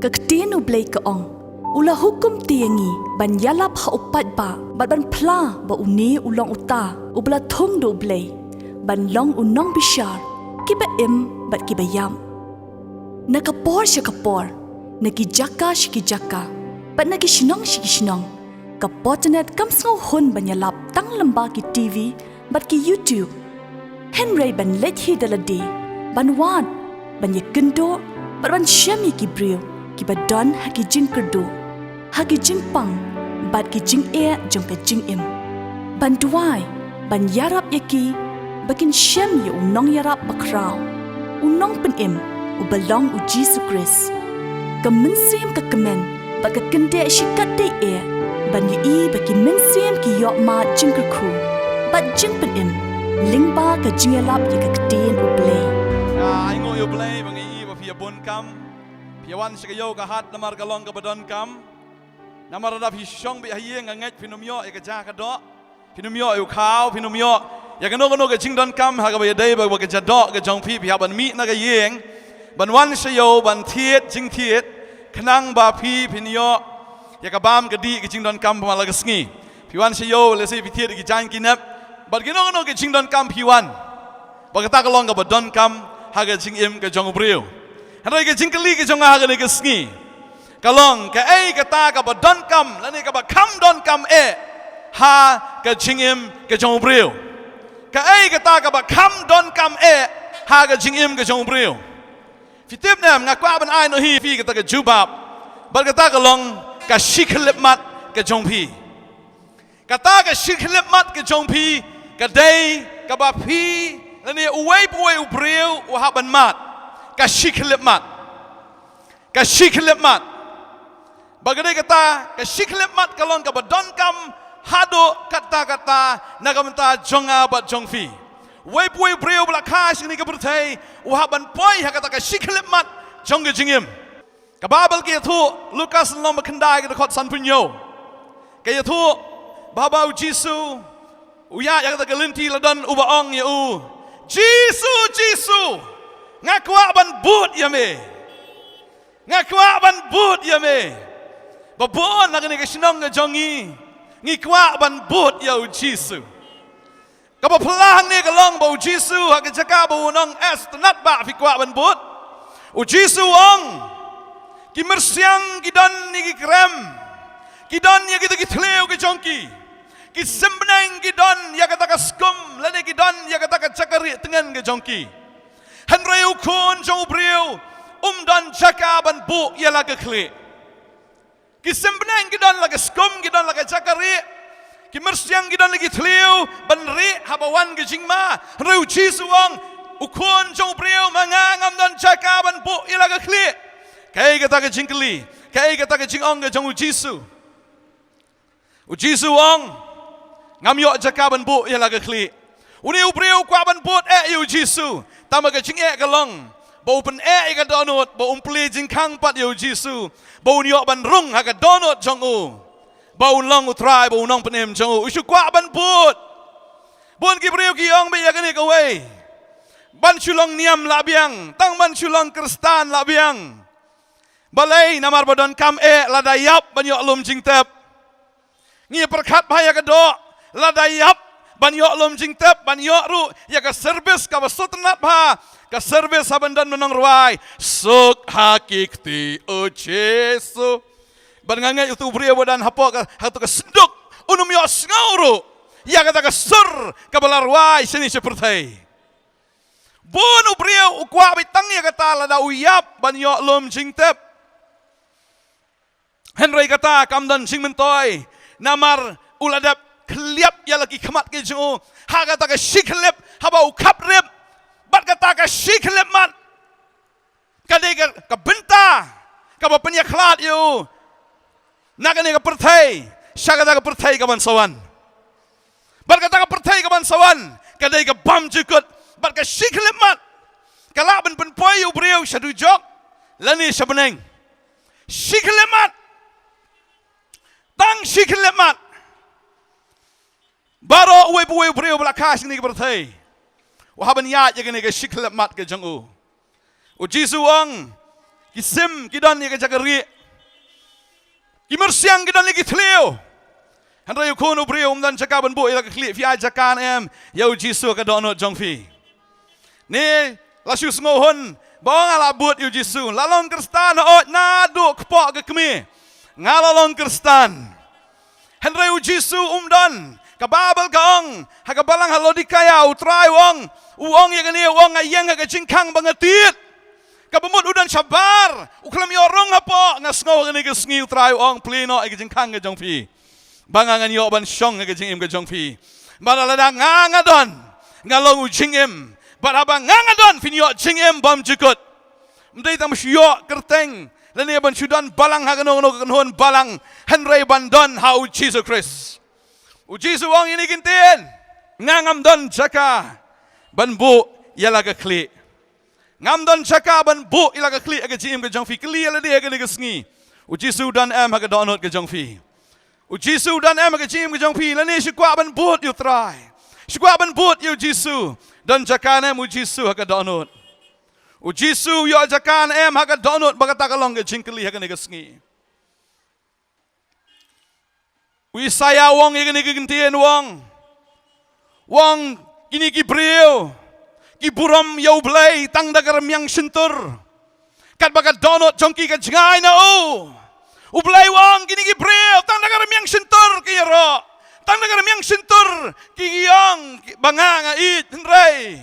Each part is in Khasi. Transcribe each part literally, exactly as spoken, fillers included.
Ka ktien U Blei ka ong, u la hukum te ïa ngi ban ïalap ha u paidbah bad ban phla ba une u long uta uba la thung da U Blei, ban long u nongbishar kiba im bad kiba ïap. Na ka por sha ka por, na ki jaka sha ki jaka, bad na ki shnong sha ki shnong, ka Potternet kam sngewhun ban ïalap tang lyngba ki T V bad ki YouTube. Hynrei ban leit hi da lade, ban wad, ban ïakynduh, bad ban shem ïa ki briew kiba don ha ki jingkyrduh, ha ki jingpang, bad ki jingeh jong ka jingim. Ban duwai, ban ïarap ïa ki, ba kin shem ïa u nongïarap bakhraw, u nongpynim, uba long U Jisu Khrist. Ka mynsiem ka kmen bad ka kyndit shikatdei eh ban ïohi ba ki mynsiem ki ïoh mad jingkyrkhu bad jingpynim lyngba ka jingïalap ïa ka ktien U Blei. Nga ai nguh ïa U Blei ba nga ïohi ba phi ïa bun kam. Phi ïa wan sha ka ïew ka hat namar ka long kaba donkam. Namar lada phi shong beit ha ïing nga ngeit phin ym ïoh ïa ka ja ka doh. Phin ym ïoh ïa u khaw, phin ym ïoh ïa kano kano ka jingdonkam ha kaba ïadei bad ka ja doh ka jong phi, phi hap ban mih na ka ïing ban wan sha ïew ban thied jingthied khnang ba phi phin ïoh ïa ka bam ka dih ka jingdonkam ba man la ka sngi. Phi wan sha ïew lehse phi thied ïa ki jaiñ ki nep bad kino kino ki jingdonkam phi wan. Ba kata ka long kaba donkam ha ka jingim ka jong u briew. Hynrei ka jingkylli ka jong nga ha kane ka sngi ka long, kaei kata kaba donkam lane kaba kham donkam eh ha ka jingim ka jong u briew? Kaei kata kaba kham donkam eh ha ka jingim ka jong u briew? Phi tip ne em, nga kwah ban ai noh ïa phi kata ka jubab. Bad kata ka long ka shi khyllipmat ka jong phi. Kata ka shi khyllipmat ka jong phi ka dei kaba phi lane uwei pa uwei u briew u hap ban mad. Ka shi khyllipmat. Ka shi khyllipmat. Ba ka dei kata ka shi khyllipmat ka long kaba donkam haduh katta katta na ka bynta jong nga bad jong phi. Uwei pa uwei u briew ba la kha sha kane ka pyrthei u hap ban poi ha kata ka shi khyllipmat jong ka jingim. Ka Baibl ka ïathuh, Lukas lynnong ba khyndai ka dkhot sanphew hynñiew, ka ïathuh ba haba u Jisu u ïaid ïa kata ka lynti la don uba ong ïa u, "Jisu, Jisu, nga kwah ban bud ïa me. Nga kwah ban bud ïa me." Ba bun na kane ka shnong ka jong ngi, ngi kwah ban bud ïa u Jisu. Kaba phylla hangne ka long ba u Jisu ha ka jaka ba un ong, "Eh, sngewtynnat bah, phi kwah ban bud?" U Jisu u ong, "Ki myrsiang ki don ïa ki krem, ki don ïa kita ki thliew ki jong ki. Ki symneng ki don ïa kata ka skum lane ki don ïa kata ka jaka rieh tngen ki jong ki. Hynrei u Khun jong u briew um don jaka ban buh ïa la ka khlieh." Ki symneng ki don la ka skum, ki don la ka jaka rieh. Ki myrsiang ki don la ki thliew ban rieh haba wan ka jingma. Hynrei u Jisu u ong, "U Khun jong u briew, ma nga ngam don jaka ban buh ïa la ka khlieh." Kaei kata ka jingkylli, kaei kata ka jingong ka jong u Jisu? U Jisu u ong, "Ngam ïoh jaka ban buh ïa la ka khlieh." Une u briew u kwah ban bud eh ïa u Jisu. Tangba ka jingeh ka long ba u pyneh ïa ka dohnud, ba um plie jingkhang pat ïa u Jisu, ba un ïoh ban rung ha ka dohnud jong u, ba un long u Trai, ba un nongpynim jong u. U shu kwah ban bud. Bun ki briew ki ong beit ïa kane kawei, "Ban shu long niam lah biang, tang ban shu long Khristan lah biang." Balei? Namar ba donkam eh lada ïap ban ïoh lum jingtep. Ngi pyrkhat bha ïa ka doh, lada ïap ban ïoh lum jingtep, ban ïoh ruh ïa ka service kaba sngewtynnat bha, ka service ha ban don ba nongrwai, "Suk ha ki kti u Jisu." Bad nga ngeit utu u briew ba don hapoh ka, ha tu ka synduk, un ym ïoh sngew ruh ïa kata ka sur kaba la rwai shane sha pyrthei. Bun u briew u kwah beit tang ïa kata lada u ïap ban ïoh lum jingtep. Hynrei kata kam don jingmyntoi, namar u la dep khlieh ïa la ki khmat ki jong u ha kata ka shi khyllip, haba u khap rip. Bad kata ka shi khyllipmat ka dei ka, ka bynta kaba pynïakhlad ïa u na kane ka pyrthei sha kata ka pyrthei kaban sa wan. Bad kata ka pyrthei kaban sa wan ka dei ka bymjukut. Bad ka shi khyllipmat ka lah ban pynpoi ïa u briew sha dujok lane sha bneng. Shi khyllipmat. Tang shi khyllipmat. Baroh uwei pa uwei u briew ba la kha sha kane ka pyrthei u hap ban ïaid ïa kane ka shi khyllipmat ka jong u. U Jisu u ong, Ki sim ki don ïa ka jaka rieh. Ki myrsiang ki don ïa ki thliew. Hynrei u khun u briew um don jaka ban buh ïa la ka khlieh, phi ai jaka ne em ïa u Jisu ha ka dohnud jong phi? Ne la shu sngewhun ba nga la bud ïa u Jisu, la long Khristan, hooid naduh kpoh ka kmie nga la long Khristan. Hynrei u Jisu um don. Ka Baibl ka ong ha ka balang ha Laodikaia, u Trai u ong, u ong ïa kane, u ong, nga ïeng ha ka jingkhang ba nga tied. Kaba mut u don shabar, u khlem ïoh rung hapoh. Nga sngew ha kane ka sngi u Trai u ong, plie noh ïa ka jingkhang ka jong phi, ba nga ngan ïoh ban shong ha ka jingim ka jong phi. Ba lada nga nga don, nga long u jingim. Bad haba nga nga don, phin ïoh jingim bymjukut. Ym dei tang ban shu ïoh kyrteng lane ban shu don balang ha kano kano ka kynhun balang, hynrei ban don ha u Jisu Khrist. U Jisu u ong ïa kine ki ktien, nga ngam don jaka ban buh ïa la ka khlieh. Ngam don jaka ban buh ïa la ka khlieh ha ka jingim ka jong phi. Kylli ïa lade ha kane ka sngi, u Jisu u don em ha ka dohnud ka jong phi? U Jisu u don em ha ka jingim ka jong phi? Lane shu kwah ban bud ïa u Trai, shu kwah ban bud ïa u Jisu? Don jaka ne em u Jisu ha ka dohnud? U Jisu u ïoh jaka ne em ha ka dohnud? Ba kata ka long ka jingkylli ha kane ka sngi. U Isaïah u ong ïa kine ki ktien, u ong, u ong, kine ki briew ki burom ïa U Blei tang da ka rmiang shyntur. Katba ka dohnud jong ki ka jngai na u. U Blei u ong, kine ki briew tang da ka rmiang shyntur ki ïaroh, tang da ka rmiang shyntur ki ïong ba nga nga ïeit, hynrei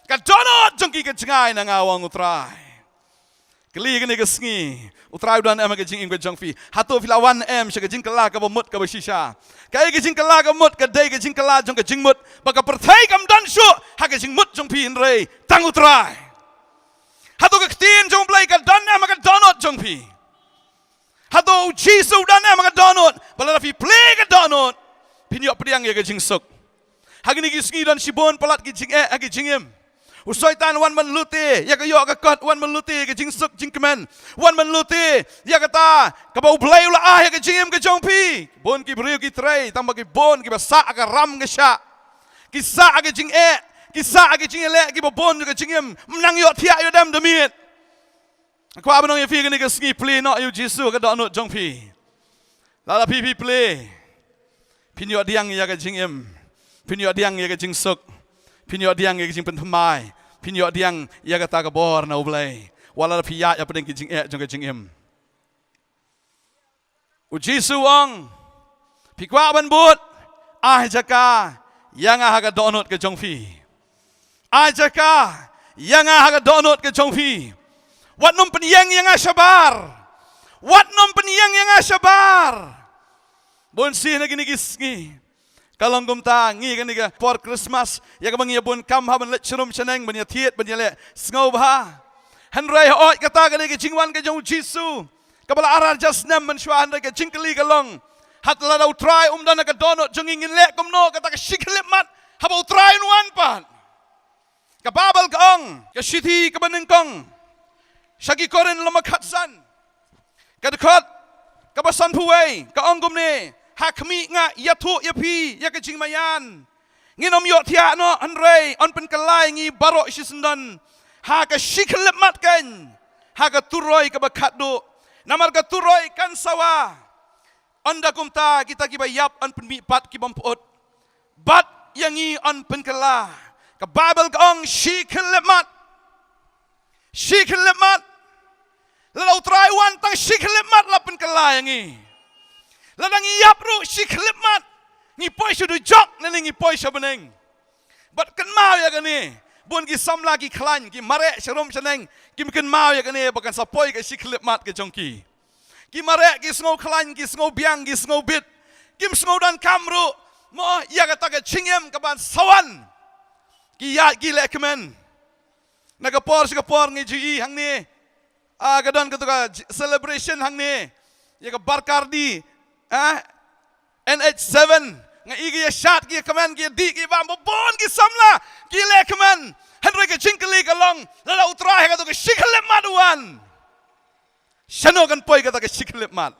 ka dohnud jong ki ka jngai na nga, u ong u Trai. Kylli ïa kane ka sngi, u Trai u don em ha ka jingim ka jong phi? Hato phi la wan em sha ka jingkylla kaba mut kaba shisha? Kaei ka jingkylla kaba mut? Ka dei ka jingkylla jong ka jingmut ba ka pyrthei kam don shuh ha ka jingmut jong phi, hynrei tang u Trai. Hato ka ktien jong U Blei ka don em ha ka dohnud jong phi? Hato u Jisu u don em ha ka dohnud? Ba lada phi plie ka dohnud, phin ïoh pdiang ïa ka jingsuk. Ha kine ki sngi don shibun palat ki jingeh ha ki jingim. U Soitan u wan ban lute ïa ka ïoh ka kot, u wan ban lute ïa ka jingsuk jingkmen, u wan ban lute ïa kata kaba U Blei u la ai ha ka jingim ka jong phi. Bun ki briew ki trei, tang ba ki bun kiba sah ha ka ram ka shah, ki sah ha ka jingeh, ki sah ha ka jingeh leh, kiba bun ka jingim ym nang ïoh thiah ïoh dem da miet. Nga kwah ban ong ïa phi kane ka sngi, plie noh ïa u Jisu ha ka dohnud jong phi. Lada phi phi plie, phin ïoh pdiang ïa ka jingim, phin ïoh pdiang ïa ka jingsuk, phin ïoh pdiang ïa ka jingpynthymmai, phin ïoh pdiang ïa kata ka bor na U Blei. Wat lada phi ïaid hapdeng ki jingeh jong ka jingim. U Jisu u ong, phi kwah ban bud? Ai jaka ïa nga ha ka dohnud ka jong phi. Ai jaka ïa nga ha ka dohnud ka jong phi. Wat nym pynïeng ïa nga shabar. Wat nym pynïeng ïa nga shabar. Bun sien ha kine ki sngi ka long kumta, ngi kane ka por Christmas, ïa kaba ngi ïa bun kam ha ban leit sharum shaneng, ban ïa thied, ban ïa leh sngewbha. Hynrei hooid kata ka dei ka jingwan ka jong u Jisu kaba la ar hajar snem mynshuwa, hynrei ka jingkylli ka long, hato lada u Trai um don ha ka dohnud jong ngi, ngin leh kumno kata ka shi khyllipmat haba u Trai un wan pat? Ka Baibl ka ong, ka shithi kaba nyngkong sha ki Korinth lynnong khatsan, ka dkhot kaba sanphew wei, ka ong kumne: Ha khmih nga ïathuh ïa phi ïa ka jingmaïan. Ngin ym ïohthiah noh, hynrei yn pynkylla ïa ngi baroh shisyndon ha ka shi khyllipmat keiñ, ha ka turoi kaba khatduh. Namar ka turoi kan sawa. Ynda kumta kita kiba ïap yn pynmihpat ki bympat, bad ïa ngi yn pynkylla. Ka Baibl ka ong shi khyllipmat. Shi khyllipmat. Lada u Trai u wan, tang shi khyllipmat la pynkylla ïa ngi. Lada ngi ïap ruh, shi khyllipmat ngi poi sha dujok ne ngi poi sha bneng. Bad kynmaw ïa kane, bun ki samla ki khlaiñ, ki mareh sharum shaneng, kim kynmaw ïa kane ba kan sa poi ka shi khyllipmat ka jong ki. Ki mareh, ki sngew khlaiñ, ki sngew biang, ki sngew bit, kim sngew donkam ruh mo ïa kata ka jingim kaban sa wan. Ki ïaid ki lehkmen. Na ka por sha ka por ngi ju ïohi hangne, ah, ka don kato ka j-, celebration hangne ïa ka Barkardi, ah, N H seven. Nga ïohi ki ïa shad, ki ïa kmen, ki ïa dih, ki ïa bam, bun ki samla ki lehkmen. Hynrei ka jingkylli ka long, lada u Trai ha kato ka shi khyllipmat u wan, shano kan poi kata ka shi khyllipmat?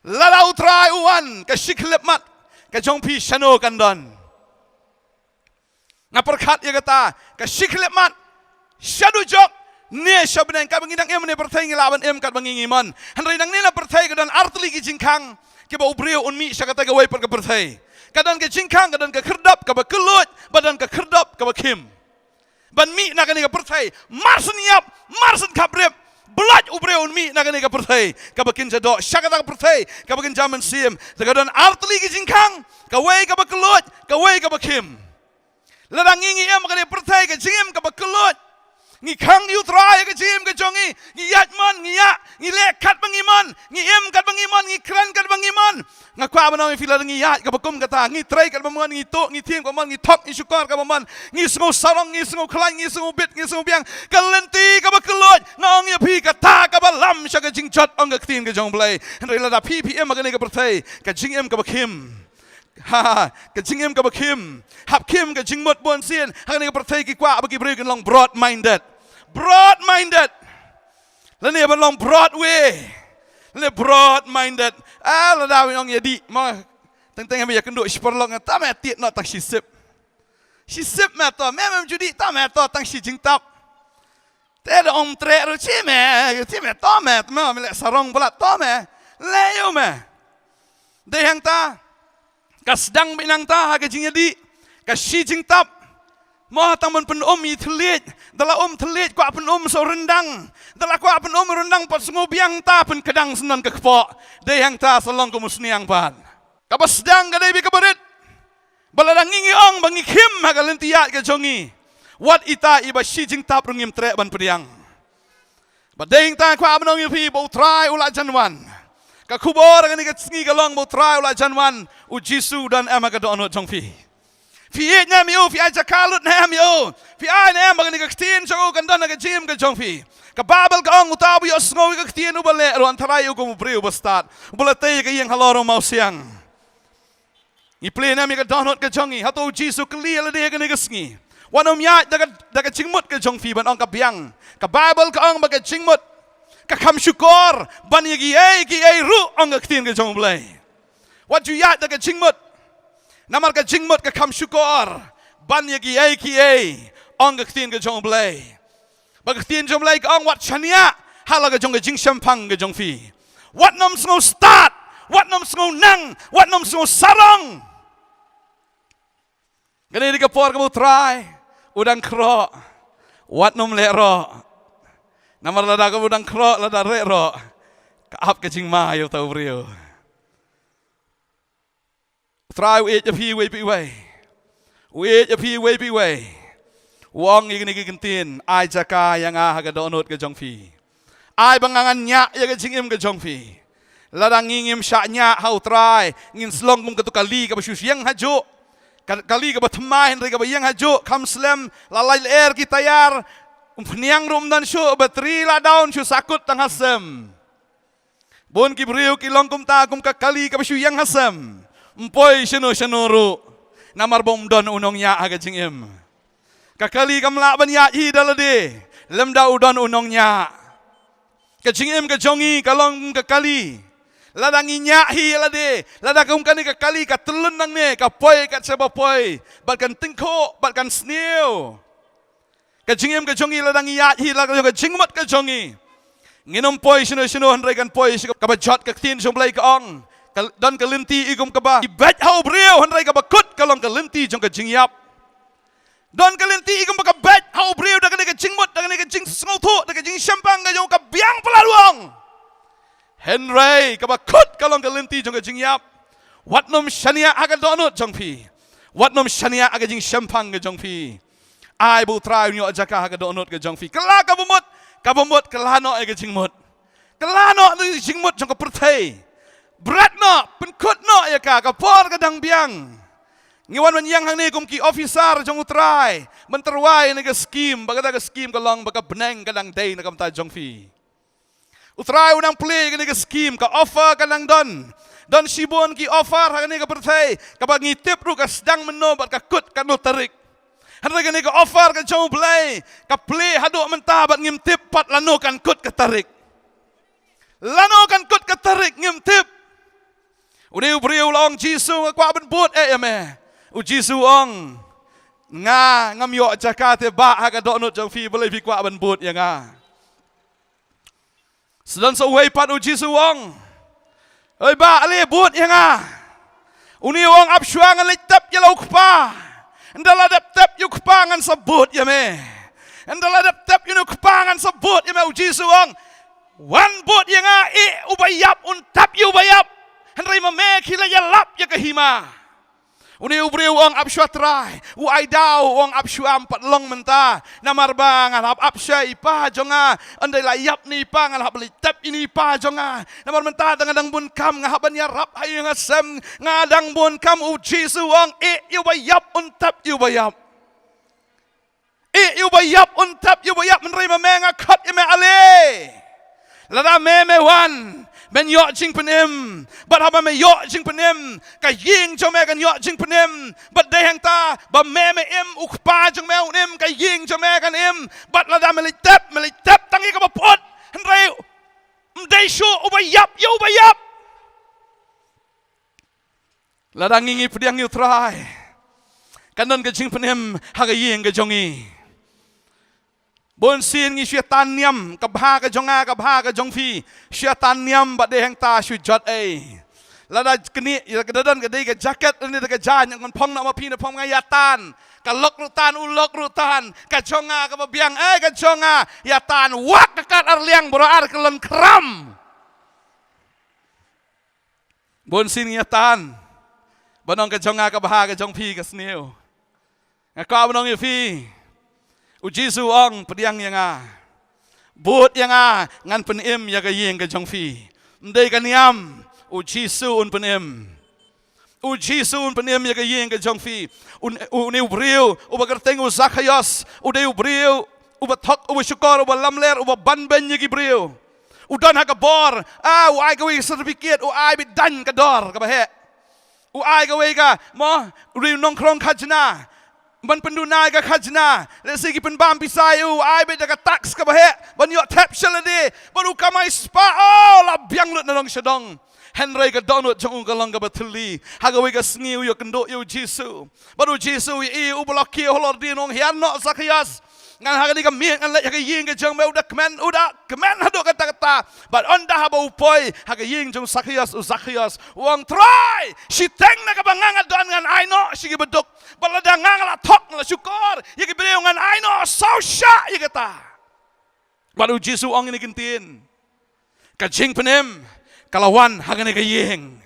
Lada u Trai u wan, ka shi khyllipmat ka jong phi shano kan don? Nga pyrkhat ïa kata, ka shi khyllipmat sha dujok Ne sha bneng, katba ngi dang im ne pyrthei ngi lah ban im katba ngi ngi mon. Hynrei nangne na pyrthei ka don artylli ki jingkhang kiba u briew un mih sha kata kawei pat ka pyrthei. Ka don ka jingkhang, ka don ka khyrdop kaba kylluid, ba don ka khyrdop kaba khim. Ban mih na kane ka pyrthei, mar shen ïap, mar shen khaprip, ba lah u briew un mih na kane ka pyrthei kaba kynja doh, sha kata ka pyrthei kaba kynja mynsiem. Te ka don artylli ki jingkhang, kawei kaba kylluid, kawei kaba khim. Lada ngi ngi im ha kane ka pyrthei ka jingim kaba kylluid, ngi khang ïa u Trai ha ka jingim ka jong ngi, ngi ïaid mon, ngi ïa, ngi leh katba ngi mon, ngi im katba ngi mon, ngi kren katba ngi mon. Nga kwah ban ong ïa phi, lada ngi ïaid kaba kum kata, ngi trei katba mon, ngi tuh, ngi thiem kaba mon, ngi thok, ngi shukor kaba mon, ngi sngew sarong, ngi sngew khlaiñ, ngi sngew bit, ngi sngew biang, ka lynti kaba kylluid, nga ong ïa phi, kata kaba lam sha ka jingjot, ong ka ktien ka jong U Blei. Hynrei lada phi phi im ha kane ka pyrthei ka jingim kaba khim, ha, ka jingim kaba khim, hap khim ka jingmut. Bunsien ha kane ka pyrthei ki kwah ba ki briew kin long broad minded. Broad minded. Lane ban long Broadway. Lane broad minded. Ah, lada wan ong ïa dih, ma, teng teng ba ïa kynduh shi paralok, nga, tang me tied noh tang shi sip. Shi sip me to, me mem ju dih, tang me to tang shi jingtap. Te da ong treh ruh, shi me, shi me to me, me me leh sarong palat to me. Leh ïa u me. Dei hangta ka sdang beit nangta ha ka jingïadih, ka shi jingtap. Mo, tang ban pyn-um ïa i thylliej, da la um thylliej kwah pyn-um sa u ryndang, da la kwah pyn-um u ryndang pat sngew biang, ta pynkdang syndon ka kpoh. Dei hangta sa long kum u sniang pat. Kaba sdang ka dei beit kaba rit. Ba lada ngi ngi ong ba ngi khim ha ka lynti ïaid ka jong ngi, wat ita iba shi jingtap ruh ngim treh ban pdiang. Ba dei hangta kwah ban ong ïa phi ba U Trai u la jan wan. Ka khubor kane ka sngi ka long ba U Trai u la jan wan. U Jisu u don em ha ka dohnud jong phi? Phi ïeit ne em ïa u? Phi ai jaka lut ne em ïa u? Phi ai ne em ba kane ka ktien jong u kan don ha ka jingim ka jong phi? Ka Baibl ka ong, uta uba ïohsngew ïa ka ktien, uba leh ruh, yn tharai ïa u kum u briew uba stad, uba la tei ïa ka ïing halor u mawsiang. Ngi plie ne em ïa ka dohnud ka jong ngi? Hato U Jisu u kylli ïa lade ha kane ka sngi? Wat nym ïaid da ka, da ka jingmut ka jong phi ban ong ka biang. Ka Baibl ka ong ba ka jingmut ka kham shukor ban ïa kiei kiei ruh, ong ka ktien ka jong U Blei. Wat ju ïaid da ka jingmut, namar ka jingmut ka kham shukor ban ïa kiei kiei, ong ka ktien ka jong U Blei. Ba ka ktien jong U Blei ka ong, wat shaniah ha la ka jong ka jingshemphang ka jong phi. Wat nym sngew stad, wat nym sngew nang, wat nym sngew sarong. Kane dei ka por kaba U Trai u dang khroh. Wat nym leh roh. Namar lada kaba u dang khroh, lada reh roh, ka ap ka jingma ïa uta u briew. U Trai u ïeit ïa phi iwei pa iwei. U ïeit ïa phi iwei pa iwei. U ong ïa kine ki ktien, ai jaka ïa nga ha ka dohnud ka jong phi. Ai ba nga ngan ñiah ïa ka jingim ka jong phi. Lada ngi ngim shah ñiah ha U Trai, ngin sa long kum katu ka kali kaba shu ïeng hajuh. Ka, kali kaba thymmai hynrei kaba ïeng hajuh, kham slem, la lait lyer ki tayar, umphniang ruh ym don shuh, battery la down, shu sahkut tang ha sem. Bun ki briew ki long kumta, kum ka kali kaba shu ïeng ha sem. Ym poi shano shano ruh, namar ba ym don u nongñiah ha ka jingim. Ka kali kam lah ban ïaid hi da lade lym da u don u nongñiah. Ka jingim ka jong ngi ka long kum ka kali. Lada ngi ñiah hi ïa lade, lada kum kane ka kali ka tyllun nangne, ka poi kat shaba poi bad kan tyngkhuh bad kan sniew. Ka jingim ka jong ngi lada ngi ïaid hi la ka jingmut ka jong ngi, ngin ym poi shano shano hynrei kan poi sha kaba jot. Ka ktien jong U Blei ka ong, ka, don ka lynti i kum kaba i beit ha u briew, hynrei kaba kut ka long ka lynti jong ka jingïap. Don ka lynti i kum ba ka beit ha u briew da kane ka jingmut, da kane ka jingsngewthuh, da ka jingshemphang ka jong u, ka biang palat u ong. Hynrei kaba kut ka long ka lynti jong ka jingïap. Wat nym shaniah ha ka dohnud jong phi. Wat nym shaniah ha ka jingshemphang ka jong phi. Ai ba U Trai un ïoh jaka ha ka dohnud ka jong phi. Kylla kaba mut, kaba mut, kylla noh ïa ka jingmut. Kylla noh ïa ka jingmut jong ka pyrthei. Bret noh, pynkut noh ïa ka, ka por ka dang biang. Ngi wan ban ïeng hangne kum ki officer jong U Trai ban tyrwa ïa kane ka skim, ba kata ka skim ka long ba ka bneng ka dang dei na ka bynta jong phi. U Trai u nang plie ïa kane ka skim, ka offer ka nang don. Don shibun ki offer ha kane ka pyrthei kaba ngi tip ruh ka sdang mynno bad ka kut katno tarik. Hynrei kane ka offer ka jong U Blei ka plie haduh mynta bad ngim tip pat lano kan kut ka tarik. Lano kan kut ka tarik ngim tip. U dei u briew u la ong, Jisu, nga kwah ban bud eh ïa me. U Jisu u ong, nga ngam ïoh jaka te, bah ha ka dohnud jong phi, balei phi kwah ban bud ïa nga? Sa don sa uwei pat u Jisu u ong, "Oi Bah, ale bud ïa nga." Une u ong, "Ap shuwa, ngan leit tep ïa la u kpa. Ynda la dep tep ïa u kpa ngan sa bud ïa me. Ynda la dep tep ïa une u kpa ngan sa bud ïa me." U Jisu u ong, "Wan bud ïa nga, eh, uba ïap un tep ïa uba ïap. Hynrei ma me khie leit ïalap ïa ka hima." Une u briew u ong, "Ap shuwa Trai." U ai daw, u ong, "Ap shuwa, ym pat long mynta. Namar ba ngan hap ap sha i pa jong nga. Ynda la ïap ne i pa ngan hap leit tep ïa ne i pa jong nga. Namar mynta da nga dang bun kam, nga hap ban ïarap ha ïing ha sem. Nga dang bun kam." U Jisu u ong, "Eh, ïa uba ïap un tep ïa uba ïap. Eh, ïa uba ïap un tep ïa uba ïap, hynrei ma me nga khot ïa me ale. Lada me me wan ban ïoh jingpynim, bad haba me ïoh jingpynim, ka ïing jong me kan ïoh jingpynim. Bad dei hangta ba me me im, u kpa jong me un im, ka ïing jong me kan im. Bad lada me leit tep, me leit tep tang ïa kaba pyut. Hynrei ym dei shuh uba ïap ïa uba ïap." Lada ngi, ngi pdiang ïa u Trai, kan don ka jingpynim ha ka ïing ka jong ngi. Bun sien ngi shu ïa tan niam, ka bha ka jong nga, ka bha ka jong phi, shu ïa tan niam, bad dei hangta shu jot ei. Lada kane, ïa ka da don ka dei ka jaket, ne da ka jaiñ, ngan phong noh ma phi, ne phong, nga ïa tan. Ka lok ruh tan, u lok ruh tan. Ka jong nga kaba biang, eh, ka jong nga ïa tan. Wak ka kat ar liang, baroh ar kyllon khram. Bun sien ngi ïa tan. Ban ong ka jong nga ka bha, ka jong phi ka sniew. Nga kwah ban ong ïa phi, u Jisu u ong, "Pdiang ïa nga. Bud ïa nga, ngan pynim ïa ka ïing ka jong phi." Ym dei ka niam, u Jisu un pynim. U Jisu un pynim ïa ka ïing ka jong phi. Un, u, une u briew uba kyrteng u Zakhaios, u dei u briew uba thok, uba shukor, uba lamler, uba banbeiñ ïa ki briew. U don ha ka bor, ah, u ai kawei ka certificate, u ai beit daiñ ka dor kaba heh. U ai kawei ka, mo, u dei u nongkhrong khajna. Ban pynduna ïa ka khajna. Lehse ki pynbam pisa ïa u, u ai beit da ka tax kaba heh. Ban ïoh thep sha lade. Bad u kamai spah, oh, la biang lut na dong sha dong. Hynrei ka dohnud jong u ka long kaba thylli. Ha kawei ka sngi u ïakynduh ïa u Jisu. Bad u Jisu u ïohi uba la kiew halor dien, u ong, "Hiar noh Zakhaios. Ngan ha kane ka miet ngan leit ha ka ïing ka jong me." U da kmen, u da kmen haduh katta katta. Bad ynda haba u poi ha ka ïing jong u Zakhaios, u Zakhaios u ong, "Trai, shiteng na kaba nga nga don ngan ai noh sha ki baduk. Bad lada nga nga la thok, nga la shukor ïa ki briew, ngan ai noh saw shah ïa kata." Bad u Jisu u ong ïa kine ki ktien, "Ka jingpynim ka la wan ha kane ka ïing.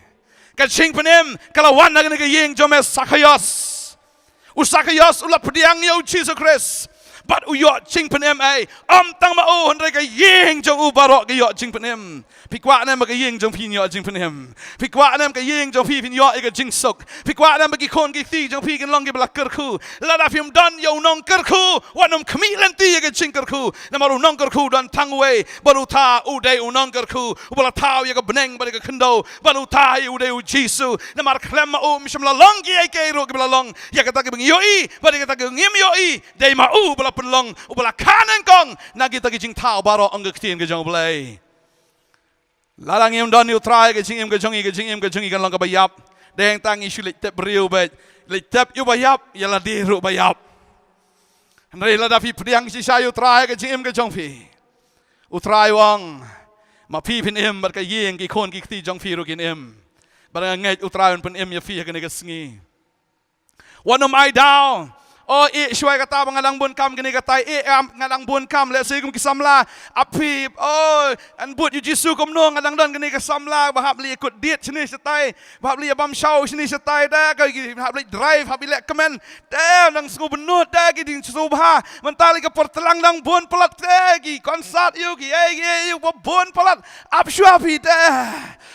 Ka jingpynim ka la wan ha kane ka ïing jong me Zakhaios." U Zakhaios u la pdiang ïa u Jisu Khrist. Bad u ïoh jingpynim ei, ym tang ma u, hynrei ka ïing jong u baroh ka ïoh jingpynim. Phi kwah ne em ba ka ïing jong phi ïoh jingpynim? Phi kwah ne em ka ïing jong phi phin ïoh ïa ka jingsuk? Phi kwah ne em ba ki khun ki kti jong phi kin long kiba la kyrkhu? Lada phim don ïa u nongkyrkhu, wat nym khmih lynti ïa ka jingkyrkhu. Namar u nongkyrkhu u don tang uwei, bad uta u dei u nongkyrkhu uba la thaw ïa ka bneng bad ïa ka khyndew, bad uta hi u dei u Jisu. Namar khlem ma u ym shym la long kiei kiei ruh kiba la long. Ïa kata kiba ngi ïohi bad ïa kata kiba ngim ïohi, dei ma u uba la pynlong, uba la kha nyngkong na kita ki jingthaw baroh, ong ka ktien ka jong U Blei. Lada ngim don ïa u Trai, ka jingim ka jong ngi, ka jingim ka jong ngi kan long kaba ïap. Dei hangta ngi shu leit tep briew beit, leit tep ïa uba ïap, ïa lade ruh ba ïap. Hynrei lada phi pdiang shisha ïa u Trai ha ka jingim ka jong phi, u Trai u ong, "Ma phi phin im, bad ka ïing, ki khun ki kti jong phi ruh kin im." Bad nga ngeit u Trai un pynim ïa phi ha kane ka sngi. Wat nym ai daw. Oh, eh, shuwa kata ba nga dang bun kam kane katai, eh, am, nga dang bun kam, lehse kum ki samla. Ap phi, oh, yn bud ïa u Jisu kumno, nga dang don kane ka samla ba hap leit kut diet shane shatai, ba hap leit bam shaw shane shatai, da ka ki hap leit drive, hap leit kmen. Te dang sngewbha nud, te ki dang sngewbha. Mynta lei ka por tlang dang bun palat, te ki concert ïa u, ki ei ki ei ïa u ba bun palat. Ap shuwa phi te.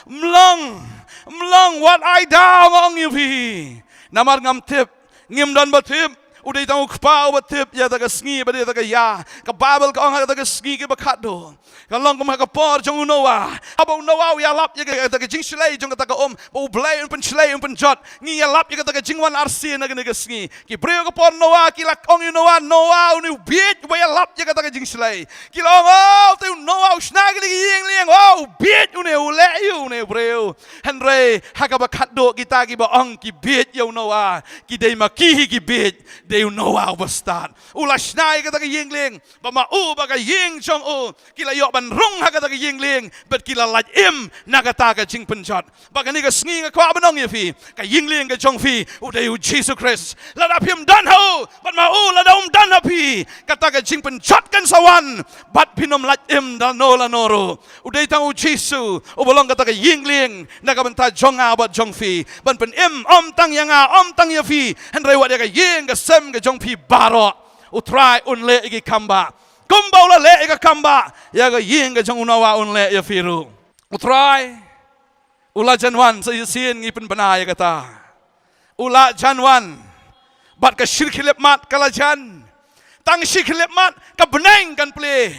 Ym long, ym long, wat ai daw, nga ong ïa phi. Namar ngam tip, ngim don ba tip. U dei tang u Kpa uba tip ïa kata ka sngi bad ïa kata ka ïa. Ka Baibl ka ong ha kata ka sngi kaba khatduh kan long kum ha ka por jong u Noah. Haba u Noah u ïalap ïa kata ka jingshlei jong kata ka um, ba U Blei un pynshlei, un pynjot. Ngi ïalap ïa kata ka jingwan arsien ha kane ka sngi. Ki briew ka por Noah ki la ong ïa u Noah, "Noah, une u bieit uba ïalap ïa kata ka jingshlei." Ki la ong, "Oh, utai u Noah u shna kine ki ïing lieng, oh, u bieit une, u leh ïa une u briew." Hynrei ha kaba khatduh kita kiba ong ki bieit ïa u Noah, ki dei ma ki hi ki bieit. ïa u Noah uba stad. U la shna ïa kata ka ïing lieng, bad ma u bad ka ïing jong u ki la ïoh ban rung ha kata ka ïing lieng, bad ki la lait im na kata ka jingpynjot. Bad kane ka sngi nga kwah ban ong ïa phi, ka ïing lieng ka jong phi u dei u Jisu Khrist. Lada phim don ha u, bad ma u lada um don ha phi, kata ka jingpynjot kan sa wan, bad phin ym lait im da lano lano ruh. U dei tang u Jisu uba long kata ka ïing lieng na ka bynta jong nga bad jong phi, ban pynim ym tang ïa nga, ym tang ïa phi, hynrei wat ïa ka ïing ka sem ka jong phi baroh. U Trai un leh ïa ki kam bah, kumba u la leh ïa ka kam bah ïa ka ïing ka jong u Noah, un leh ïa phi ruh. U Trai u la jan wan, sa shisien ngi pynbna ïa kata. U la jan wan, bad ka shi khyllipmat ka la jan. Tang shi khyllipmat ka bneng kan plie.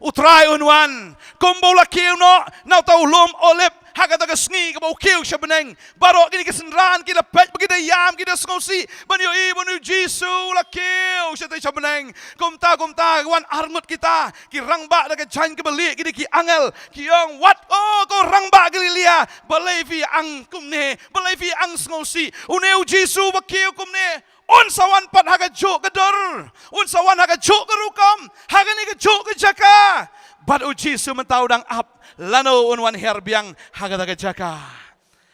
U Trai un wan kumba u la kiew noh na uta u lum Olib ha kata ka sngi kaba u kiew sha bneng. Baroh kine ki synran ki la peit bad ki da ïam, ki da sngewsih ban ïohi ba une u Jisu u la kiew shatei sha bneng. Kumta kumta ka wan arngut kita ki rangbah da ka jaiñ kaba lieh, ki dei ki angel, ki ong, wat, o ko rangbah Galilea, balei phi ang kumne, balei phi ang sngewsih? Une u Jisu ba kiew kumne un sa wan pat ha kajuh ka dur, un sa wan ha kajuh ka rukom, ha kane kajuh ka jaka. Bad u Jisu mynta u dang ap lano un wan hiar biang ha kata ka jaka.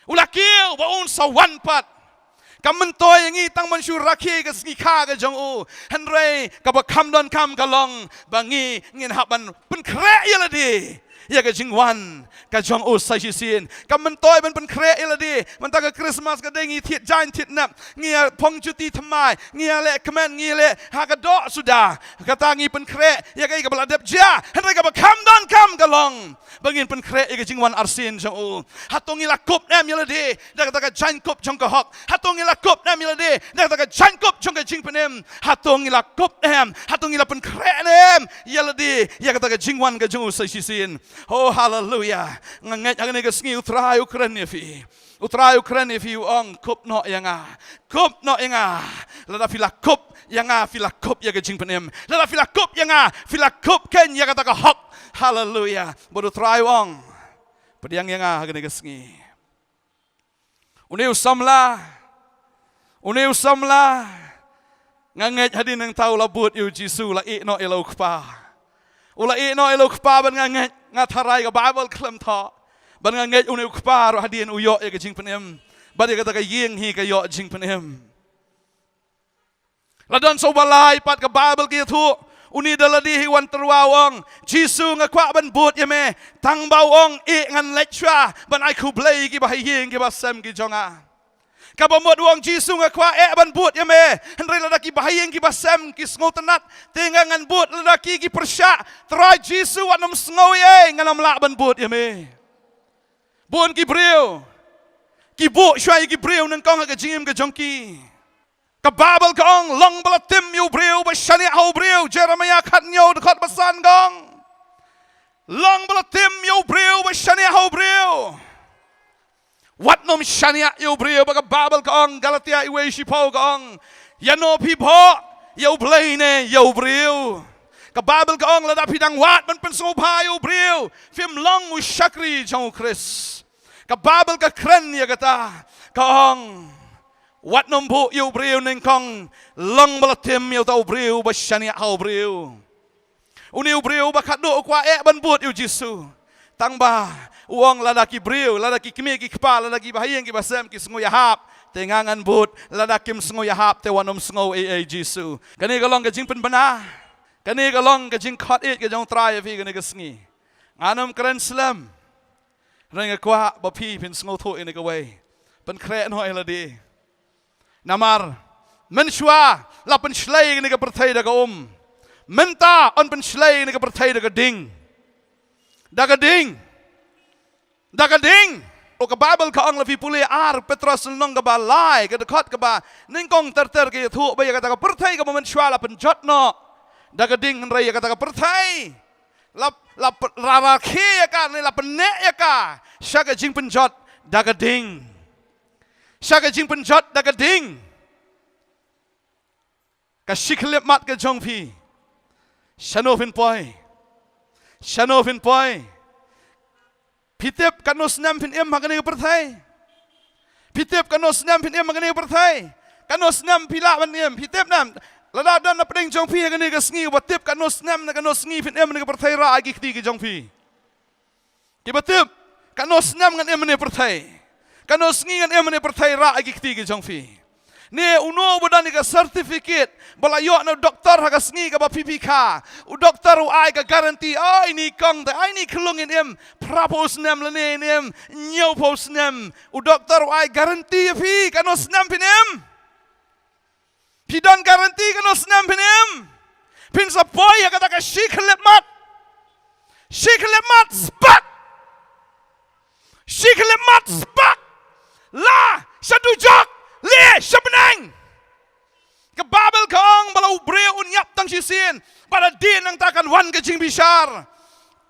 U la kiew ba un sa wan pat. Kam myntoi ïa ngi tang ban shu rakhe ka sngi kha ka jong u, hynrei kaba kham donkam ka long ba ngi ngin hap ban pynkhreh ïa lade ïa ka jingwan ka jong u sa shisien. Kam myntoi ban pynkhreh ïa lade. Mynta ka Krismas ka dei ngi thied jaiñ thied nep, ngi ïa phong juti thymmai, ngi ïa leh kmen, ngi ïa leh ha ka doh suda. Kata ngi pynkhreh ïa kaei kaba la dep jia, hynrei kaba kham donkam ka long ba ngin pynkhreh ïa ka jingwan arsien jong u. Hato ngi la kup ne em ïa lade da kata ka jaiñkup jong ka hok? Hato ngi la kup ne em ïa lade da kata ka jaiñkup jong ka jingpynim? Hato ngi la kup ne em? Hato ngi la pynkhreh ne em ïa lade ïa kata ka jingwan ka jong u sa shisien? Oh, haleluya. Nga ngeit ha kane ka sngi u Trai u kren ïa phi. U Trai u kren ïa phi, u ong, kup noh ïa nga. Kup noh ïa nga. Lada phi la kup ïa nga, phi la kup ïa ka jingpynim. Lada phi la kup ïa nga, phi la kup keiñ ïa kata ka hok. Haleluya. Bad u Trai u ong, pdiang ïa nga ha kane ka sngi. Une u samla, une u samla, nga ngeit hadien nangta u la bud ïa u Jisu, u la ïeh noh ïa la u kpa. U la ïeh noh ïa la u kpa, bad nga ngeit, nga tharai ka Baibl khlem thoh, bad nga ngeit une u kpa ruh hadien u ïoh ïa ka jingpynim, bad ïa kata ka ïing hi ka ïoh jingpynim. La don sa uba lai pat, ka Baibl ka ïathuh, une da lade hi wan tyrwa, u ong, Jisu, nga kwah ban bud ïa me. Tang ba u ong, eh, ngan leit shuwa ban ai khublei ïa kiba ha ïing kiba sem ki jong nga. Kaba mut u ong, Jisu, nga kwah eh ban bud ïa me, hynrei lada kiba ha ïing kiba sem ki sngewtynnat, te nga ngan bud, lada ki ki pyrshah, Trai Jisu, wat nym sngew ei ei, ngan ym lah ban bud ïa me. Bun ki briew ki buh shuwa ïa ki briew nyngkong ha ka jingim ka jong ki. Ka Baibl ka ong, long ba la tim ïa u briew ba shaniah ha u briew. Jeremaïah khathynñiew dkhot ba san ka ong, long ba la tim ïa u briew ba shaniah ha u briew. Wat nym shaniah ïa u briew, ba ka Baibl ka ong, Galatia wei shiphew ka ong, ïano phi bhoh, ïa u Blei ne ïa u briew? Ka Baibl ka ong, lada phi dang wad ban pynsngewbha ïa u briew, phim long u shakri jong u Khrist. Ka Baibl ka kren ïa kata, ka ong, wat nym buh ïa u briew nyngkong, long ba la tim ïa uta u briew ba shaniah ha u briew. Une u briew ba khatduh u kwah eh ban bud ïa u Jisu. Tang ba u ong, lada ki briew, lada ki kmie ki kpa, lada kiba ha ïing kiba sem ki sngew ïahap, te nga ngan bud. Lada kim sngew ïahap, te wat nym sngew ei ei Jisu. Kane ka long ka jingpynbna. Kane ka long ka jingkhot ïeit ka jong u Trai ïa phi kane ka sngi. Ngan ym kren slem. Hynrei nga kwah ba phi phin sngewthuh ïa kane kawei. Pynkhreh noh ïa lade. Namar mynshuwa la pynshlei ïa kane ka pyrthei da ka um. Mynta yn pynshlei ïa kane ka pyrthei da ka ding. Da ka ding. Da ka ding. Oh, ka Baibl ka ong, lada phi pule ar Petros lynnong kaba lai, ka dkhot kaba nyngkong ter ter, ka ïathuh ba ïa kata ka pyrthei kaba mynshuwa la pynjot noh da ka ding, hynrei ïa kata ka pyrthei la, la p-, la rakhe ïa ka, ne la pynneh ïa ka sha ka jingpynjot da ka ding. Sha ka jingpynjot da ka ding. Ka shi khyllipmat ka jong phi, shano phin poi? Shano phin poi? Phi tip katno snem phin im ha kane ka pyrthei? Phi tip katno snem phin im ha kane ka pyrthei? Katno snem phi lah ban im, phi tip ne em? Lada don na pdeng jong phi ha kane ka sngi uba tip katno snem ne katno sngi phin im ha kane ka pyrthei, rah ïa ki kti ki jong phi. Kiba tip katno snem ngan im ha kane ka pyrthei, katno sngi ngan im ha kane ka pyrthei, rah ïa ki kti ki jong phi. Ne uno uba don ïa ka certificate ba la ïoh na u doktor ha ka sngi kaba phi phi kha. U doktor u ai ka guarantee, "Ai ni kong te, ai ni khlung in im phra phew snem lane in im hynñiew phew snem." U doktor u ai guarantee ïa phi katno snem phin im. Phi don guarantee katno snem phin im. Phin sa poi ha kata ka shi khyllipmat. Shi khyllipmat spat. Shi khyllipmat spat. Lah sha dujok, leh sha bneng. Ka Baibl ka ong ba la u briew un ïap tang shisien, bad hadien nangta kan wan ka jingbishar.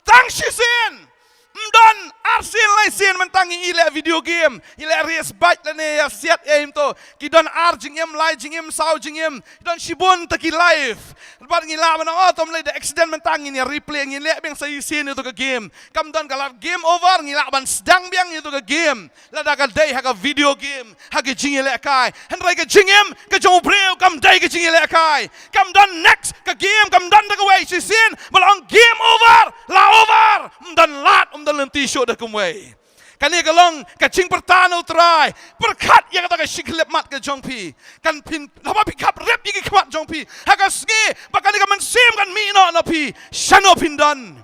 Tang shisien. Ym don arsien laisien mynta ngi ïaleh video game, ïaleh race bike lane ïa siat ïa im to. Ki don ar jingim, lai jingim, saw jingim. Ki don shibun ta ki life. Bad ngi lah ban ong, "Oh, to ym lei, da accident mynta ngin ïa replay, ngin leh biang sa shisien ïa to ka game." Kam don ka lad game over, ngi lah ban sdang biang ïa to ka game. Lada ka dei ha ka video game, ha ka jingïalehkai. Hynrei ka jingim ka jong u briew kam dei ka jingïalehkai. Kam don next ka game, kam don da kawei shisien ba la ong game over, la over. Ym don lad, ym don lynti shuh da kumwei. Kane ka long ka jingpyrta na u Trai. Pyrkhat ïa kata ka shi khyllipmat ka jong phi. Kan phin, haba phi khap rep ïa ki khmat jong phi ha ka sngi ba kane ka mynsiem kan mih noh na phi, shano phin don?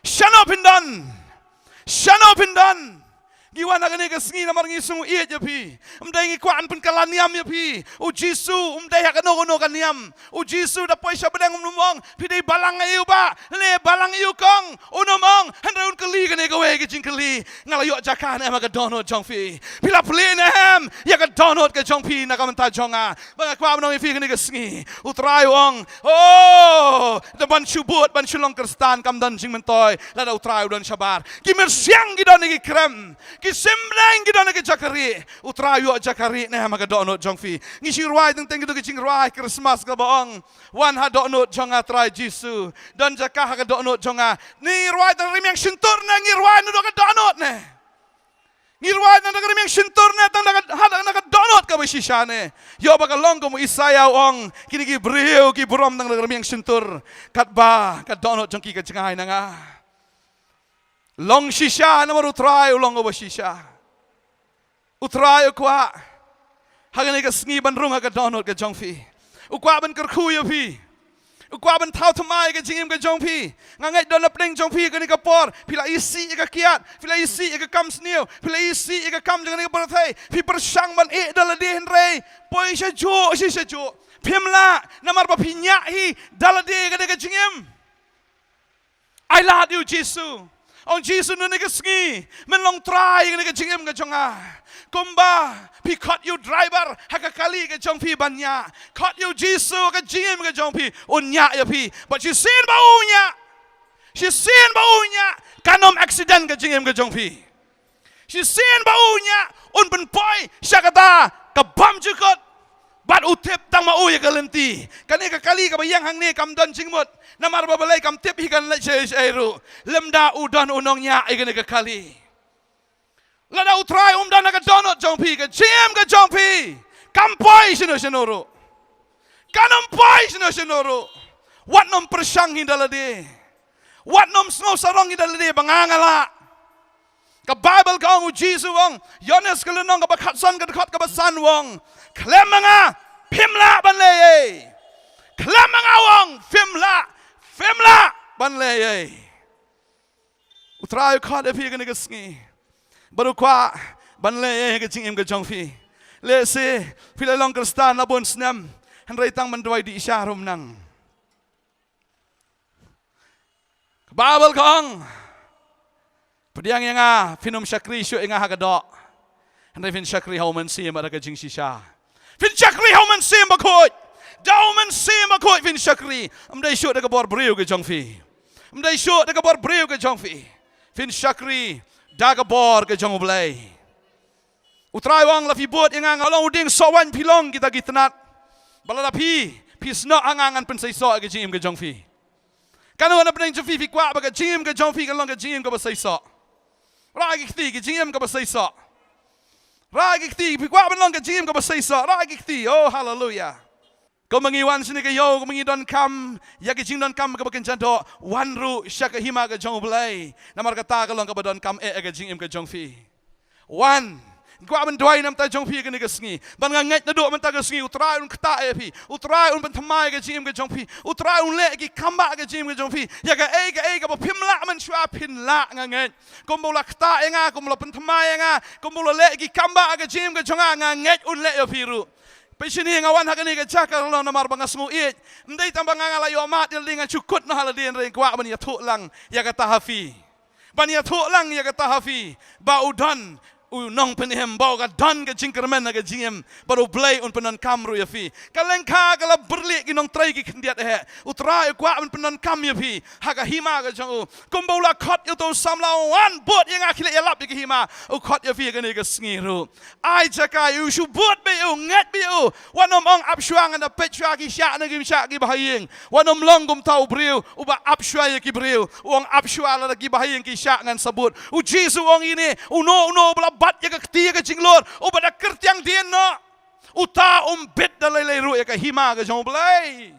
Shano phin don? Shano phin don? Ngi wan ha kane ka sngi namar ngi sngewieit ïa phi. Ym dei ngi kwah ban pynkylla niam ïa phi. U Jisu um dei ha kano kano ka niam. U Jisu da poi sha bneng um ong, "Phi dei balang ïa u bah, ne balang ïa u kong?" Um ong, hynrei un kylli kane kawei ka jingkylli, "Nga la ïoh jaka ne em ha ka dohnud jong phi?" Phi la plie ne em ïa ka dohnud ka jong phi na ka bynta jong nga? Ba nga kwah ban ong ïa phi kane ka sngi, u Trai u ong, "Oh, da ban shu bud, ban shu long Khristan kam don jingmyntoi lada u Trai u don shabar." Ki mynsiem ki don ha ki krem, ki symblang ki don ha ki jaka rieh. U Trai u ïoh jaka rieh ne em ha ka dohnud jong phi? Ngi shu rwai teng teng kito ki jingrwai Christmas kaba ong, "Wan ha dohnud jong nga Trai Jisu, don jaka ha ka dohnud jong nga." Ngi rwai tang rimiang shyntur ne ngi rwai na ka dohnud ne? Ngi rwai tang da ka rimiang shyntur ne tang da ka, ha, da ka dohnud kaba shisha ne? Ïoh ba ka long kum u Isaïah u ong, "Kine ki briew ki burom tang da ka rimiang shyntur, katba ka dohnud jong ki ka jngai na nga." Long shisha namar u Trai u long uba shisha. U Trai u kwah ha kane ka sngi ban rung ha ka dohnud ka jong phi. U kwah ban kyrkhu ïa phi. U kwah ban thaw thymmai ïa ka jingim ka jong phi. Nga ngeit don na pdeng jong phi kane ka por, phi la isih ïa ka kiad, phi la isih ïa ka kam sniew, phi la isih ïa ka kam jong kane ka pyrthei. Phi pyrshang ban ïeh da lade, hynrei poi sha juh, sha juh. Phim lah namar ba phi ñiah hi da lade ïa kane ka jingim. Ai lad ïa u Jisu. Ong Jisu, na kane ka sngi men long Trai ïa kane ka jingim ka jong nga. Kumba phi khot ïa u driver ha ka kali ka jong phi ban ñiah, khot ïa u Jisu ha ka jingim ka jong phi, un ñiah ïa phi. Bad shisien ba u ñiah, shisien ba u ñiah, kan ym accident ka jingim ka jong phi. Shisien ba u ñiah, un pynpoi sha kata ka bymjukut. Bad u tip tang ma u ïa ka lynti. Kane ka kali kaba ïeng hangne kam don jingmut, namar ba balei kam tip hi kan leit shaei shaei ruh. Lymda u don u nongñiah ïa kane ka kali. Lada u Trai um don ha ka dohnud jong phi, ka jingim ka jong phi kam poi shano shano ruh. Kan ym poi shano shano ruh. Wat nym pyrshang hi da lade. Wat nym sngew sarong hi da lade ba nga nga lah. Ka Baibl ka ong, u Jisu u ong, Ïoannis ka lynnong kaba khatsan, ka dkhot kaba san, u ong, "Khlem ma nga phim lah ban leh ei ei." Khlem ma nga, u ong, phim lah, phim lah ban leh ei ei. U Trai u khot ïa phi kane ka sngi. Bad u kwah ban leh ei ei ha ka jingim ka jong phi. Lehse phi la long Khristan la bun snem, hynrei tang ban duwai dih sha ruh ym nang. Ka Baibl ka ong, "Pdiang ïa nga, phin ym shakri shuh ïa nga ha ka doh, hynrei phin shakri ha u Mynsiem bad ha ka jingshisha." Phin shakri ha u Mynsiem Bakhuid. Da u Mynsiem Bakhuid phin shakri. Ym dei shuh da ka bor briew ka jong phi. Ym dei shuh da ka bor briew ka jong phi. Phin shakri da ka bor ka jong U Blei. U Trai u ong, "La phi bud ïa nga, nga long u dieng soh waiñ, phi long kita ki tnat. Bad lada phi, phi snoh ha nga, ngan pynseisoh ïa ka jingim ka jong phi." Katno na pdeng jong phi phi kwah ba ka jingim ka jong phi kan long ka jingim kaba seisoh? Rah ki kti, ka jingim kaba seisoh. Rah ïa ki kti, phi kwah ban long ka jingim kaba seisoh, rah ïa ki kti. Oh, haleluya. Kumba ngi wan shane ka ïew, kumba ngi donkam ïa ka jingdonkam kaba kynja doh, wan ruh sha ka hima ka jong U Blei. Namar kata ka long kaba donkam eh ïa ka jingim ka jong phi. Wan. Nga kwah ban duwai na ka bynta jong phi kane ka sngi. Bad nga ngeit naduh mynta ka sngi U Trai un ktah ïa phi. U Trai un pynthymmai ïa ka jingim ka jong phi. U Trai un leh ïa ki kambah ïa ka jingim ka jong phi. Ïa kaei kaei kaba phim lah mynshuwa phin lah, nga ngeit. Kumba u la ktah ïa nga, kumba u la pynthymmai ïa nga, kumba u la leh ïa ki kambah ïa ka jingim ka jong nga, nga ngeit un leh ïa phi ruh. Phi shini nga wan ha kane ka jaka ka long namar ba nga sngew ïeit. Ym dei tang ba nga, nga la ïoh mad ïa lade, ngan shu kut noh ha lade, hynrei nga kwah ban ïathuh lang ïa kata ha phi. Ban ïathuh lang ïa kata ha phi, ba u don u Nongpynim, ba u ka don ka jingkyrmen ha ka jingim, bad U Blei un pyndonkam ruh ïa phi. Ka lyngkha ka la byrlih, ki nongtrei ki khyndiat eh. U Trai u kwah ban pyndonkam ïa phi ha ka hima ka jong u. Kumba u la khot ïa uto u samla, wan bud ïa nga, khie leit ïalap ïa ka hima. U khot ïa phi ha kane ka sngi ruh. Ai jaka ïa u, shu bud beit ïa u, ngeit beit ïa u. Wat nym ong ap shuwa, ngan da peit shuwa ki shah ne kim shah ki bahaïing. Wat nym long kumta u briew uba ap shuwa ïa ki briew. U ong ap shuwa, lada ki bahaïing ki shah ngan sa bud. U Jisu u ong ïa kine, uno uno uba la bat ïa ka kti ïa ka jinglur, uba da kyrtiang dien noh, uta um bit da lei lei ruh ïa ka hima ka jong U Blei.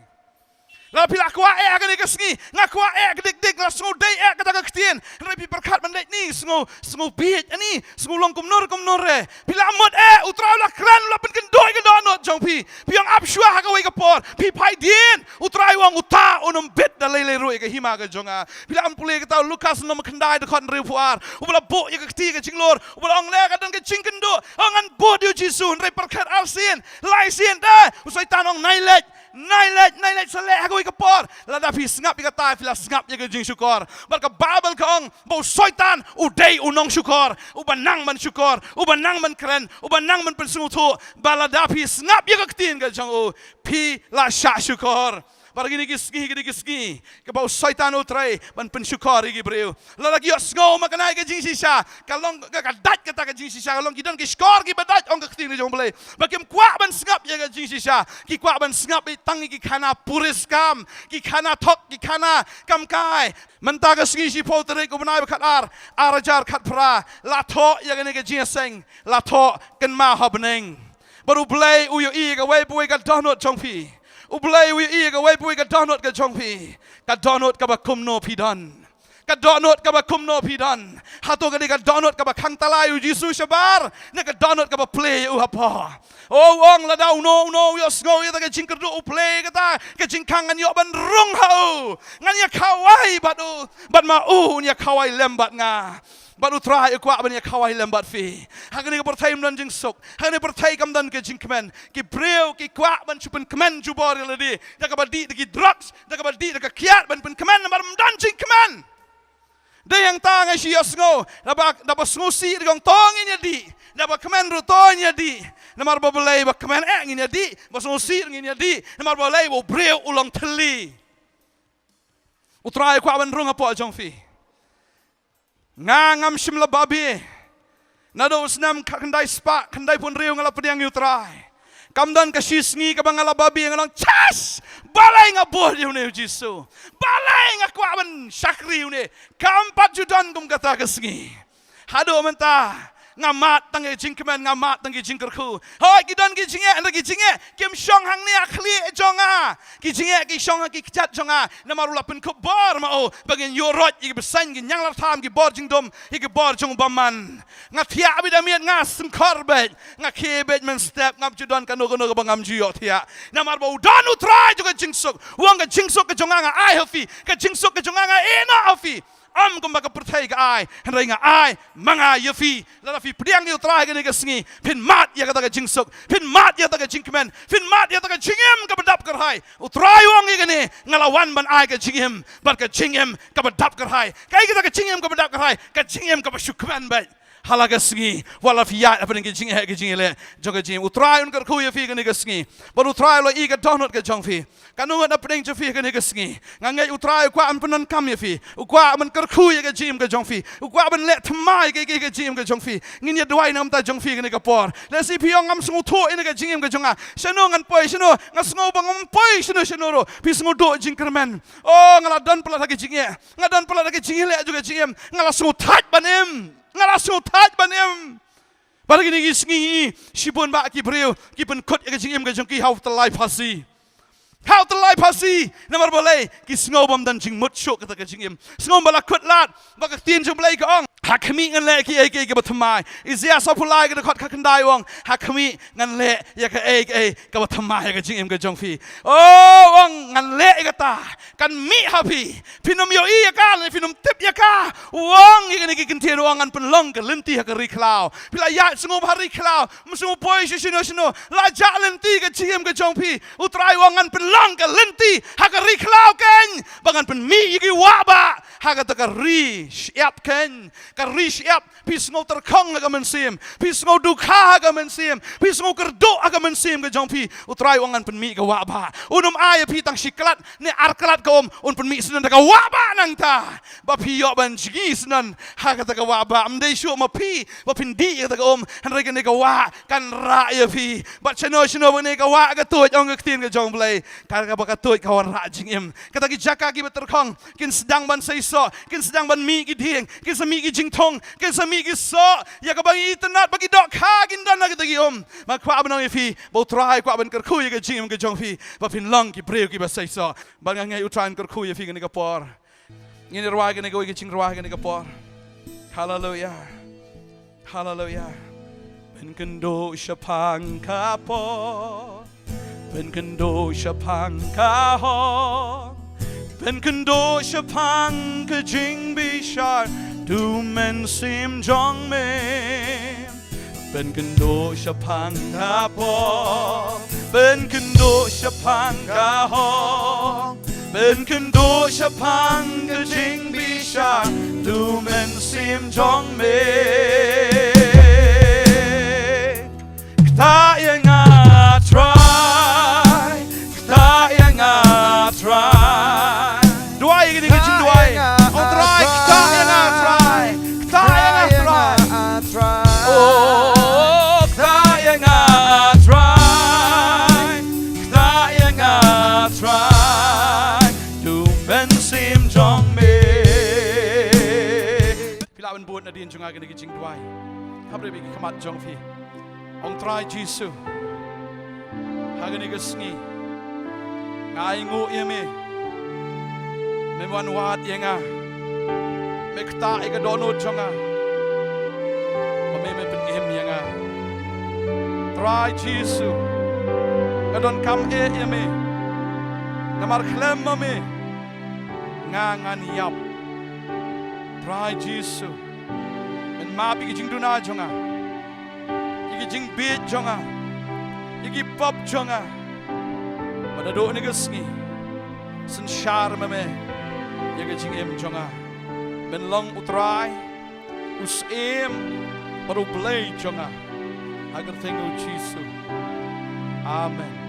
Lada phi la kwah eh ha kane ka sngi, nga kwah eh ka dik dik, la sngew dei eh kata ka ktien. Hynrei phi pyrkhat ban leit ni, sngew, sngew bieit ani, sngew long kumno re kumno re. Phi la mut eh, U Trai u la kren, u la pynkynduh ïa ka dohnud jong phi. Phi ong ap shuwa ha kawei ka por, phi phai dien. U Trai u ong uta un ym bit da lei lei ruh ïa ka hima ka jong nga. Phi la wan pule kata u Lukas lynnong khyndai dkhot hynriewphew ar. Uba la buh ïa ka kti ïa ka jinglur, uba la ong leh ka don ka jingkynduh. Ong ngan bud ïa u Jisu, hynrei pyrkhat arsien, laisien te u Soitan ong nai leit, nai leit, nai leit sa leh ha kawei ka por. Lada phi sngap ïa kata, phi la sngap ïa ka jingshukor. Bad ka Baibl ka ong ba u Soitan u dei u nongshukor, uba nang ban shukor, uba nang ban kren, uba nang ban pynsngewthuh. Ba lada phi sngap ïa ka ktien ka jong u, phi la shah shukor. Bad ha kine ki sngi, kine ki sngi kaba u Soitan u trei ban pynshukor ïa ki briew. Lada ki ïohsngew ma kane ka jingshisha, ka long ka, ka dait kata ka jingshisha, ka long ki don ki shkor kiba dait, ong ka ktien ka jong U Blei, ba kim kwah ban sngap ïa ka jingshisha. Ki kwah ban sngap ïa tang ïa ki khana puriskam, ki khana thok, ki khana kamkai. Mynta ka sngi shiphew tarik u bnai ba khatar, ar hajar khatphra, la thoh ïa kane ka jingïaseng, la thoh kynmaw ha bneng. Bad U Blei u ïohi ïa kawei pa kawei ka dohnud jong phi. U Blei u ïohi ïa kawei pa kawei ka dohnud ka jong phi. Ka dohnud kaba kumno phi don. Ka dohnud kaba kumno phi don. Hato ka dei ka dohnud kaba khang tyllai ïa u Jisu shabar, ne ka dohnud kaba plie ïa u hapoh? O, u ong lada uno uno u ïohsngew ïa kata ka jingkyrduh, u plie ïa kata ka jingkhang, ngan ïoh ban rung ha u. Ngan ïakhawai bad u, bad ma u un ïakhawai lem bad nga. Bad U Trai u kwah ban ïakhawai lem bad phi. Ha kane ka pyrthei ym don jingsuk. Ha kane ka pyrthei kam don ka jingkmen. Ki briew ki kwah ban shu pynkmen jubor ïa lade da kaba dih da ki drugs, da kaba dih da ka kiad, ban pynkmen namar ym don jingkmen. Dei hangta nga shu ïohsngew, da ba, da ba sngewsih ruh ong to ngin ïadih, da ba kmen ruh to ngin ïadih. Namar ba balei? Ba kmen eh ngin ïadih, ba sngewsih ruh ngin ïadih. Namar ba balei? Ba u briew u long thylli. U Trai u kwah ban rung hapoh jong phi. Nga ngam shym la babe. Naduh u snem khyndai spah khyndaiphew hynriew nga la pdiang ïa U Trai. Kam don ka shi sngi kaba nga la babe, nga ong, chas! Balei nga bud ïa une u Jisu? Balei nga kwah ban shakri ïa une? Kam pat ju don kum kata ka sngi. Haduh mynta nga mad tang ïa ki jingkmen, nga mad tang ïa ki jingkyrkhu. Hooid, ki don ki jingeh, hynrei ki jingeh kim shong hangne ha khlieh jong nga. Ki jingeh ki shong ha ki kjat jong nga. Namar u la pynkup bor ma u ba ngin ïuhroit ïa ki bseiñ, ki ñianglartham, ki bor jingdum, ïa ki bor jong u bymman. Nga thiah beit da miet, nga sngewkhor beit, nga khie beit mynstep, ngam ju don kano kano kaba ngam ju ïohthiah. Namar ba u don U Trai jong ka jingsuk. U ong ka jingsuk ka jong nga nga ai ha phi, ka jingsuk ka jong nga nga ïehnoh ha phi. Ym kumba ka pyrthei ka ai, hynrei nga ai ma nga ïa phi. Lada phi pdiang ïa U Trai kane ka sngi, phin mad ïa kata ka jingsuk, phin mad ïa kata ka jingkmen, phin mad ïa kata ka jingim kaba dap kyrhai. U Trai u ong ïa kane, nga la wan ban ai ka jingim, bad ka jingim kaba dap kyrhai. Kaei kata ka jingim kaba dap kyrhai? Ka jingim kaba shu kmen beit ha la ka sngi. Wat la phi ïaid hapdeng ki jingeh ki jingïaleh jong ka jingim, U Trai un kyrkhu ïa phi kane ka sngi. Bad U Trai u la ïohi ïa ka dohnud ka jong phi. Kano ngut na pdeng jong phi kane ka sngi? Nga ngeit U Trai u kwah ban pyndonkam ïa phi. U kwah ban kyrkhu ïa ka jingim ka jong phi. U kwah ban leh thymmai ïa ka, ka, ka jingim ka jong phi. Ngin ïa duwai na ka bynta jong phi kane ka por. Lehse phi ong ngam sngewthuh ïa kane ka jingim ka jong nga. Shano ngan poi, shano? Nga sngew ba ngam poi shano shano ruh. Phi sngew duh jingkyrmen. Oh, nga la don palat ha ka jingeh. Nga don palat ha ka jingïaleh jong ka jingim. Nga la sngewthait ban im. Nga la sngewthait ban im. Bad ha kine ki sngi ngi i shibun bah ki briew ki pynkut ïa ka jingim ka jong ki ha u tyllai phasi. Ha u tyllai phasi, namar balei? Ki sngew bym don jingmut shuh kata ka jingim. Sngew ba la kut lad, ba ka ktien jong U Blei ka ong, ha khmih ngan leh kiei kiei kiba thymmai. Isaiah sawphew lai ka dkhot khatkhyndai u ong, ha khmih ngan leh ïa kaei kaei kaba thymmai ha ka jingim ka jong phi. Oh, u ong ngan leh ïa kata, kan mih ha phi. Phin ym ïohi ïa ka, lane phin ym tip ïa ka. U ong ïa kine ki kyntien, u ong ngan pynlong ka lynti ha ka ri khlaw. Phi la ïaid sngewbha ha ri khlaw, ym sngewbha poi sha shano shano. La jah lynti ka jingim ka jong phi. U Trai u ong ngan pynlong ka lynti ha ka ri khlaw keiñ, ba ngan pynmih ïa ki wah bah ha kata ka ri shyiap keiñ. Ka ri shyiap, phi sngew tyrkhong ha ka mynsiem, phi sngew dukha ha ka mynsiem, phi sngew kyrduh ha ka mynsiem ka jong phi. U Trai u ong ngan pynmih ka wah bah. Un ym ai ïa phi tang shi klat ne ar klat ka um, un pynmih syndon da ka wah bah nangta. Ba phi ïoh ban jngi syndon ha kata ka wah bah. Ym dei shuh ma phi ba phin dih ïa kata ka um, hynrei kane ka wah kan rah ïa phi. Bad shano shano ba kane ka wah ka tuid, ong ka ktien ka jong U Blei, ka, kaba ka tuid ka wanrah jingim. Kata ki jaka kiba tyrkhong kin sdang ban seisoh, kin sdang ban mih ki dieng, kin sa mih ki jingthung, kin sa mih ki soh. Ïa kaba ngi itynnad ba ki dohkha kin don ha kita ki um. Nga kwah ban ong ïa phi ba U Trai u kwah ban kyrkhu ïa ka jingim ka jong phi, ba phin long ki briew kiba seisoh. Bad nga ngeit U Trai un kyrkhu ïa phi kane ka por. Ngin ïa rwai kane kawei ka jingrwai kane ka por. Haleluia. Haleluia. Pynkynduh shaphang ka por, pynkynduh shaphang ka hok, pynkynduh shaphang ka jingbishar, to u Mynsiem jong me. Pynkynduh shaphang ka por, pynkynduh shaphang ka hok, pynkynduh shaphang ka jingbishar, to u Mynsiem jong me. Ktah ïa nga Trai, ktah ïa nga Trai. Duwai ïa kine ki jingduwai. Ong Trai, ktah ïa nga Trai, ktah ïa nga Trai. Oh, ktah ïa nga Trai, ktah ïa nga Trai, to u Mynsiem jong me. Phi lah ban bud nadien jong nga kine ki jingduwai. Hap ri bad ki khmat jong phi. Ong Trai Jisu, ha kane ka sngi nga ainguh ïa me. Me wan wad ïa nga. Me ktah ïa ka dohnud jong nga. Ba me, me pynim ïa nga. Trai Jisu, nga donkam eh ïa me. Namar khlem ma me nga ngan ïap. Trai Jisu, men map ïa ki jingduna jong nga, ïa ki jingbieit jong nga, ïa ki pop jong nga. Bad naduh kane ka sngi, synshar ma me ïa ka jingim jong nga. Men long U Trai, U Syiem bad U Blei jong nga. Ha ka kyrteng U Jisu. Amen.